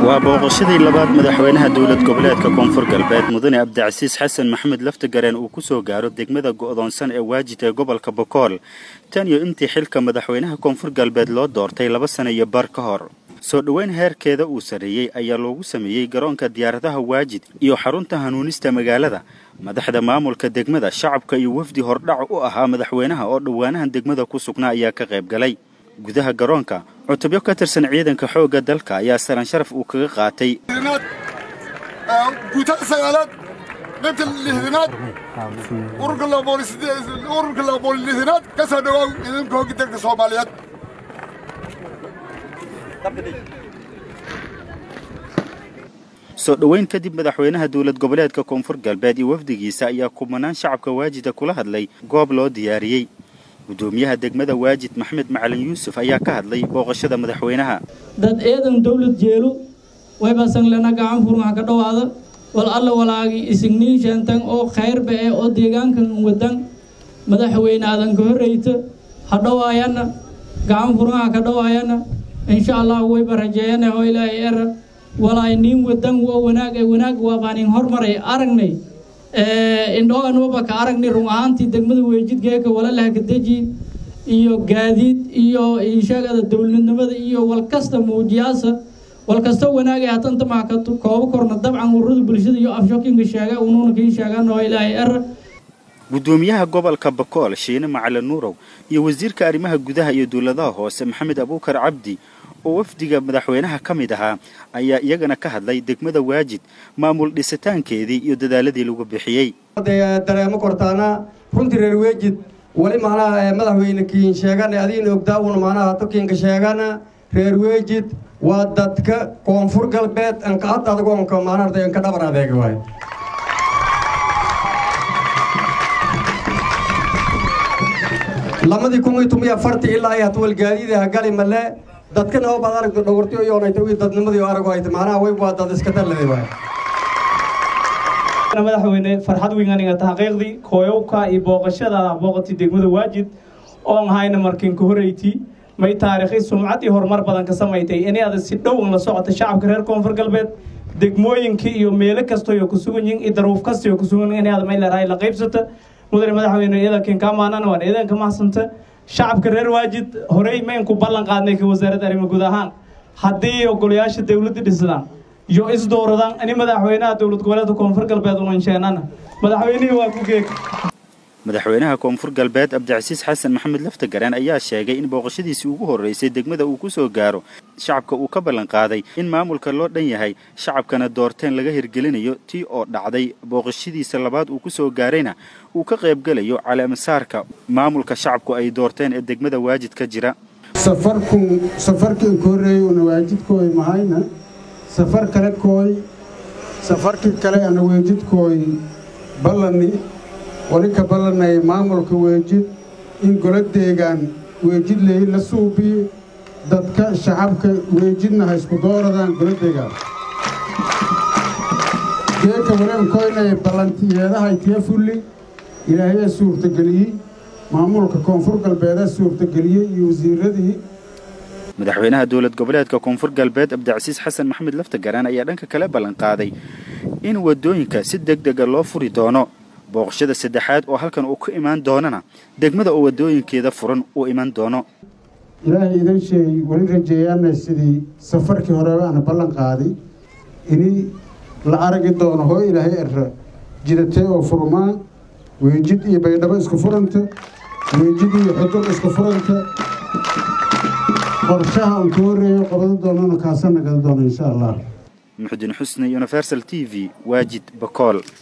Waa booqashadii labaad madaxweynaha dowlad goboleedka Koonfur Galbeed Mudane Cabdicasiis Xasan Maxamed Laftagareen uu ku soo gaaro degmada go'doonsan ee Waajid ee gobolka Bokool tan iyo intii xilka madaxweynaha Koonfur Galbeed loo doortay 2 sano iyo bar ka hor. Soo dhoweyn heerkeeda uu sareeyay ayaa loogu sameeyay garoonka diyaaradaha Waajid iyo xarunta hanuunista magaalada. Madaxda maamulka degmada, shacabka iyo wafdi hordhac u ahaa madaxweynaha oo dhowaanahan degmada ku sugnaa ayaa ka qayb galay. Gudaha garoonka cutubyo ka tirsan ciidanka xoogga dalka ayaa salan sharaf uu kaga qaatay. Guutada sagaalaad qaybta lixdanaad ururka lixdanaad ka soo dhawaaw ciidanka xoogga dalka Soomaaliyeed. Soo dhoweyn kadib madaxweynaha dowlad goboleedka Koonfur Galbeed iyo wafdigiisa ayaa kumanaan shacabka Waajida kula hadlay goob loo diyaariyey. Gudoomiyaha degmada Waajid Maxamed Macalin Yuusuf ayaa ka hadlay booqashada madaxweynaha. Dad eedan dowlad jeelo wayba sanglana gacan furma ka dhawaada wal alla walaagi isigniin shantan oo khayrba ee oo deegaankan wadan madaxweyne aadan ka horeyta ha dhawaayana gacan furma ka dhawaayana insha Allah wayba rajeeyana oo Ilaahay er walaay niin wadan waa wanaag ee wanaag waa baanin hormaray aragnay indhoogan waba ka aragnay run ahaantii degmada Weejidgeeka walaalaha ka deji iyo gaadiid iyo inshaagada dowladnimada iyo walkasta muujiyaasa walkasta wanaag ee hatanta ma ka koobo korna dabcan ururada bulshada iyo afshokinga sheega unuuna ka sheegan oo Ilaahay er. Gudoomiyaha gobolka Bokool Shiine Macalin Nuurow iyo wasiirka arrimaha gudaha iyo dowladaha hoose Maxamed Abuukar Cabdi oo wafdiga madaxweynaha ka mid ahaa ayaa iyagana ka hadlay degmada Waajid maamul dhisitaankeedii iyo dadaaladii lagu bixiyay. Dareemo kortaana runtii reer Waajid wali macnaha madaxweyne kiin sheegan adiina ogdaawun macnaha tokiinka sheegana reer Waajid waa dadka Koonfur Galbeed anka ad adagoonka macnaha anka dhabar adeeg waay. Lamadii 2014 ilaa ay hatwal gaadiida hagali male dadkan oo baad aragto dhogortiyo iyo onayta wii dadnimadii arago ay macnaha way waa dad iska darleeday waay. Madaxweyne farxad weyn aniga taxqiiqdii kooyowka iyo booqashada booqatay degmada Waajid oo hayna markiin ku horeeyay may taariikhi sumcad iyo horumar badan ka sameeyay in aad si dhow la socoto shacabka reer Koonfur Galbeed degmooyinka iyo meelo kasta oo ku sugan yihiin iyo daruuf kasta oo ku sugan in aad meel raay la qaybsato. Mudane madaxweyne ciidanka ka maanana waan ciidanka mahsanta shacabka reer Waajid horey meen ku ballan qaadnay ka wasaaradda arrimaha guud ahaan haddii ogolayaasha dawladda dhisnaa iyo is dooradaan ani madaxweynaha dowlad goboleedka Koonfur Galbeed una insheenana madaxweynuhu waa ku geeg. Madaxweynaha Koonfur Galbeed Cabdicasiis Xasan Maxamed Laftagareen ayaa sheegay in booqashadiisii ugu horeysay degmada uu ku soo gaaro shacabka uu ka ballan qaaday in maamulka loo dhan yahay shacabkana doorteen laga hirgelinayo tii oo dhacday booqashadiisa labaad uu ku soo gaarayna uu ka qayb galayo caleemasaarka maamulka shacabku ay doorteen ee degmada Waajid ka jira. Safarkii ku horeeyay una Waajidkooy mahayna safar kale kooy safarkii kale ana Waajidkooy ballani wali ka ballanay maamulka Waajid in golo deegaan Waajid leey la suubiyo dadka shacabka Waajidna ha isku dooradaan golo deegaan. Geeka waran koynay ballantiyeedaha ay fulli Ilaahay suurtageliyay maamulka Koonfur Galbeed suurtageliyay iyo wasiiradii. Madaxweynaha dowlad goboleedka Koonfur Galbeed Cabdicasiis Xasan Maxamed Laftagareen ayaa dhanka kale ballan qaaday in wadooyinka si degdeg ah loo furi doono. Booqashada saddexaad oo halkan uu ka imaan doonana degmada oo wadooyinkeeda furan uu iman doono. Ilaahay idan sheey wali rajeeyana sidii safarkii hore aan ballan qaaday in la aragi doono hoo Ilaahay er jidatay oo furmaan Waajid iyo Baydhabo isku furanta Waajid iyo Xudur isku furanta qorshaha aan ku horeeyo qaban doonana kaasana gadan doono insha Allah. Muxuddin Xusni, Universal TV, Waajid, Bakool.